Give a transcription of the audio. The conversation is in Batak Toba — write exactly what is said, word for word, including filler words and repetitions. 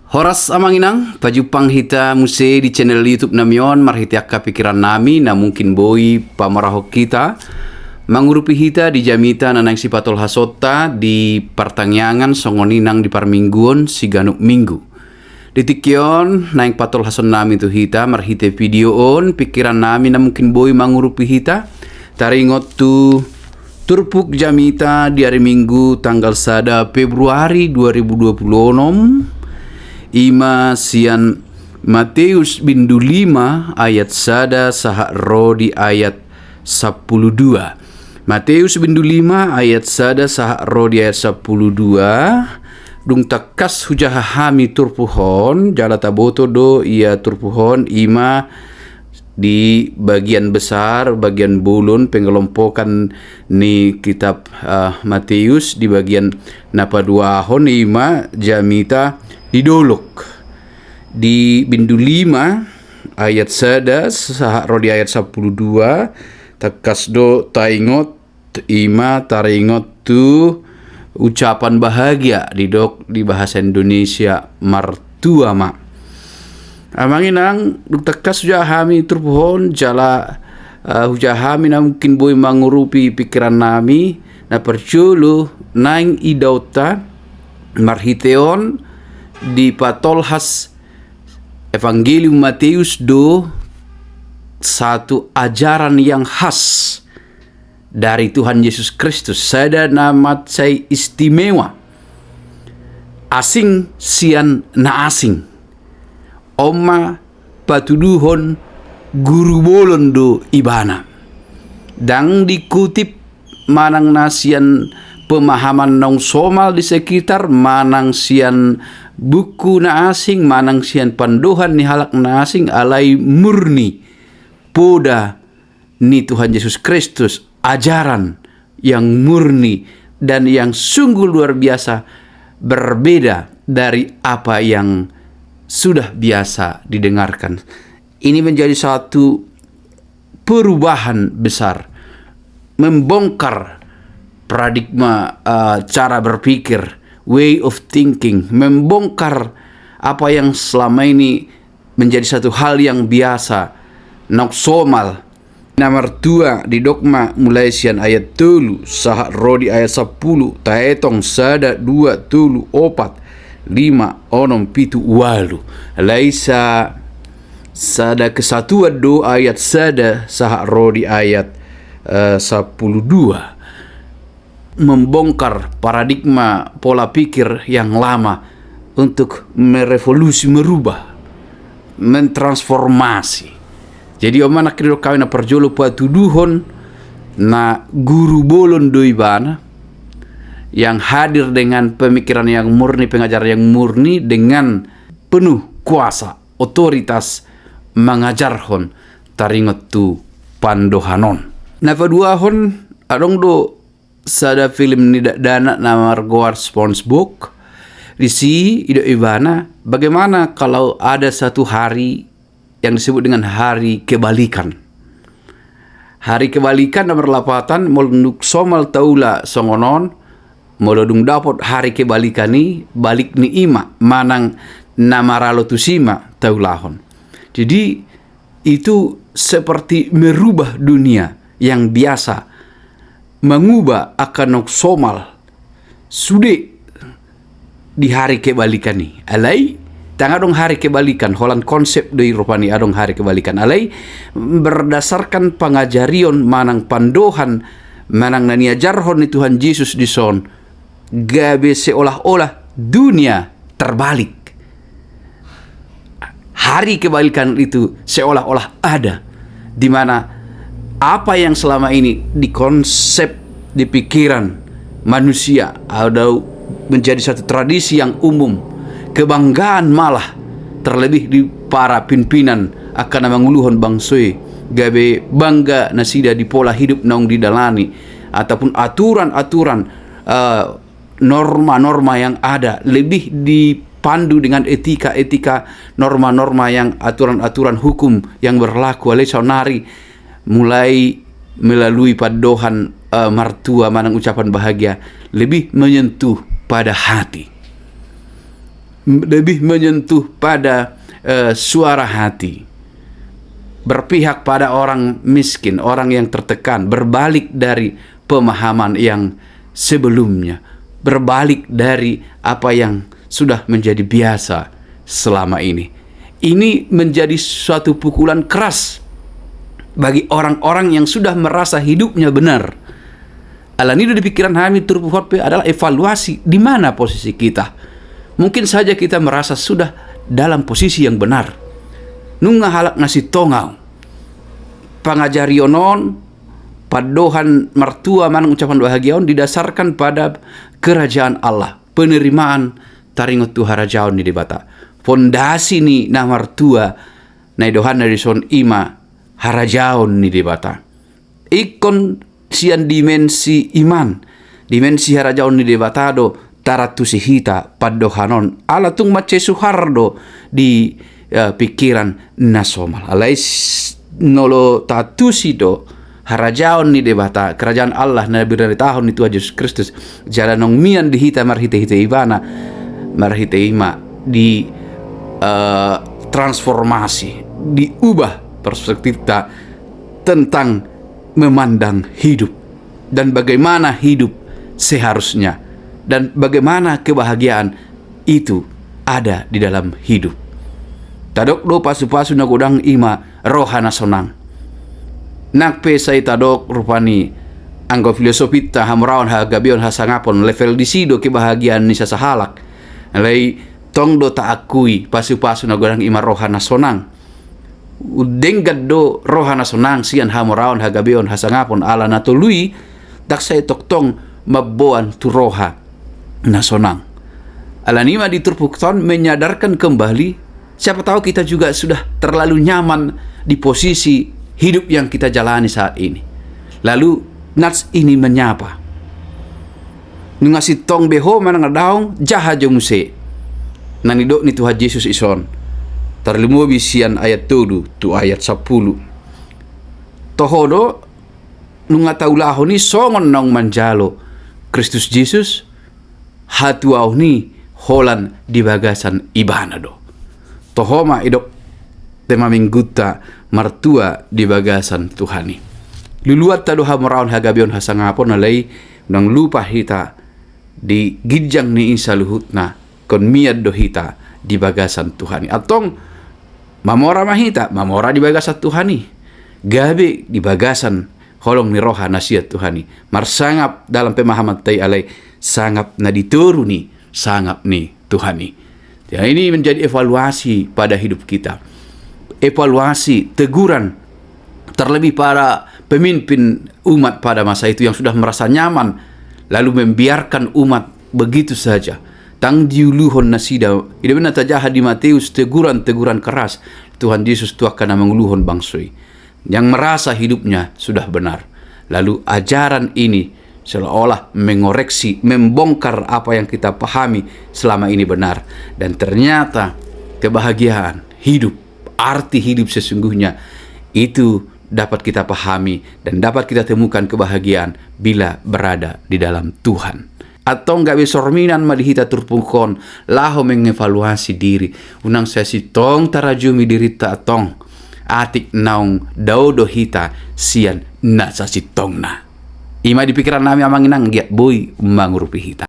Horas amang inang, pajumpang hita muse di channel YouTube nami on marhite angka pikiran nami na mungkin boi pamorahon hita, mangurupi hita di jamita na naeng sipatolhasonta di partangiangan songon i nang di parmingguon siganup minggu. Di tingki on naeng patolhason nami tu hita marhite video on pikiran nami na mungkin boi mangurupi hita, taringot tu turpuk jamita di ari Minggu tanggal sada Februari dua ribu dua puluh onom, ima sian Mateus bindu lima ayat sada sahat ro di ayat sampulu dua. Mateus bindu lima ayat sada sahat ro di ayat sampulu dua. Dung tangkas hujaha hami turpuk on, jala taboto do ia turpuk on ima di bagian besar, bagian bolon pengelompokan ni kitab, eh, Mateus, di bagian na paduahon ima jamita di dolok. Di bindu lima ayat sada sahat ro di ayat sampulu dua, tangkas do taingot ima taringot tu ucapan bahagia didok di bahasa Indonesia martua ma. Amang inang, dung tangkas hujaha hami turpuk on jala, eh, hujaha hami na mungkin boi mangurupi pikiran nami, na parjolo naeng idaonta marhite on dipatolhas Evangelium Mateus do satu ajaran yang khas dari Tuhan Yesus Kristus, sada na mansai istimewa, asing sian na asing. On ma patuduhon guru bolon do ibana. Ndang dikutip manang na sian pemahaman naung somal di sekitar, manang sian buku na asing, manang sian pandohan ni halak na asing, alai murni poda ni Tuhan Yesus Kristus, ajaran yang murni dan yang sungguh luar biasa, berbeda dari apa yang sudah biasa didengarkan. Ini menjadi satu perubahan besar, membongkar paradigma, eh, cara berpikir, way of thinking, membongkar apa yang selama ini menjadi satu hal yang biasa, naung somal. Na martua didok ma mulai sian ayat tolu sahat ro di ayat sampulu, taetong sada, dua, tolu, opat, lima, onom, pitu, ualu. Alai sa-, sada kesatuan do ayat sada sahat ro di ayat, eh, sampulu dua. Membongkar paradigma pola pikir yang lama untuk merevolusi, merubah, mentransformasi. Jadi on ma nangkin didok hami na parjolo patuduhon na guru bolon do ibana, yang hadir dengan pemikiran yang murni, pengajaran yang murni, dengan penuh kuasa, otoritas mangajarhon taringot tu pandohan on. Na paduahon, adong do sada film ni dakdanak na margoar SpongeBob. Disi didok ibana, bagaimana kalau ada satu hari yang disebut dengan hari kebalikan? Hari kebalikan na marlapatan, molo dung somal taula songon on, molo dung dapot hari kebalikan i, balik ni i ma, manang na maralo tusi ma taulahon. Jadi, itu seperti merubah dunia yang biasa, mengubah angka naung somal sude di hari kebalikan i. Alai, ndang adong hari kebalikan, holan konsep do i rupani adong hari kebalikan. Alai, berdasarkan pangajarion manang pandohan manang na niajarhon ni Tuhan Jesus dison, gabe seolah-olah dunia terbalik. Hari kebalikan itu seolah-olah ada, di mana apa yang selama ini dikonsep di pikiran manusia atau menjadi satu tradisi yang umum, kebanggaan malah, terlebih di para pimpinan angka na manguluhon bangso i, gabe bangga nasida di pola hidup naung didalani, ataupun aturan-aturan, eh, norma-norma yang ada, lebih dipandu dengan etika-etika, norma-norma yang, aturan-aturan hukum yang berlaku. Alai saonari mulai melalui pandohan, eh, martua manang ucapan bahagia, lebih menyentuh pada hati. lebih menyentuh pada uh, suara hati, berpihak pada orang miskin, orang yang tertekan, berbalik dari pemahaman yang sebelumnya, berbalik dari apa yang sudah menjadi biasa selama ini. Ini menjadi suatu pukulan keras bagi orang-orang yang sudah merasa hidupnya benar. Alani do di pikiran hami turpuk hot pe adalah evaluasi di mana posisi kita. Mungkin saja kita merasa sudah dalam posisi yang benar. Nunga halak na sintong au. Pangajarion on, pandohan martua manang ucapan bahagia on didasarkan pada kerajaan Allah, penerimaan taringot tu harajaon ni Debata. Fondasi ni na martua na idohanna dison ima harajaon ni Debata. Ingkon sian dimensi iman, dimensi harajaon ni Debata do tarantusi hita pandohan on. Ala tung mansai suhar do di uh, pikiran na somal. Alai molo tarantusi do harajaon ni Debata, kerajaan Allah na binaritahon ni Tuhan Yesus Kristus, jala naung mian di hita marhite-hite ibana, marhite ima di uh, transformasi, diubah perspektifta tentang memandang hidup dan bagaimana hidup seharusnya dan bagaimana kebahagiaan itu ada di dalam hidup. Tadok do pasu-pasu na godang ima roha na sonang. Nang pe sai tadok rupani anggo filosofinta hamoraon, hagabeon, hasangapon, level disi do kebahagiaan ni sasahalak. Alai tong do taakui pasu-pasu na godang ima roha na sonang. Denggan do roha na sonang sian hamoraon, hagabeon, hasangapon, ala na tolu i ndang sai tongtong mamboan tu roha na sonang. Alani ma di turpuk on menyadarkan kembali, siapa tahu kita juga sudah terlalu nyaman di posisi hidup yang kita jalani saat ini. Lalu nats ini menyapa. Nunga sintong be ho manang na daong, jaha jo muse. Na nidok ni Tuhan Jesus ison, tarlumobi sian ayat tolu tu ayat sampulu. Toho do, nunga taulahon i songon naung manjalo Kristus Jesus, hatuaon i holan di bagasan ibana do. Toho ma idok tema minggunta martua di bagasan Tuhan i. Luluanta do hamoraon, hagabeon, hasangapon, alai unang lupa hita di ginjang ni i saluhutna, ingkon mian do hita di bagasan Tuhan i. Antong mamora ma hita, mamora di bagasan Tuhan i. Gabe di bagasan holong ni roha na sian Tuhan i. Marsangap dalam pemahamanta i, alai sangap na di toru ni sangap ni Tuhan i. Ya, ini menjadi evaluasi pada hidup kita. Evaluasi, teguran, terlebih para pemimpin umat pada masa itu yang sudah merasa nyaman, lalu membiarkan umat begitu saja. Ndang diuluhon nasida. I do umbahen na tajaha di Mateus teguran-teguran keras Tuhan Jesus tu angka na manguluhon bangso i, yang merasa hidupnya sudah benar. Lalu ajaran ini seolah-olah mengoreksi, membongkar apa yang kita pahami selama ini benar. Dan ternyata kebahagiaan hidup, arti hidup sesungguhnya itu dapat kita pahami dan dapat kita temukan kebahagiaan bila berada di dalam Tuhan. Antong gabe sorminan ma di hita turpuk on laho mengevaluasi diri. Unang sai sintong tarajumi dirinta antong, atik naung dao do hita sian na sasintongna. I ma di pikiran nami, amang inang, anggiat boi mangurupi hita.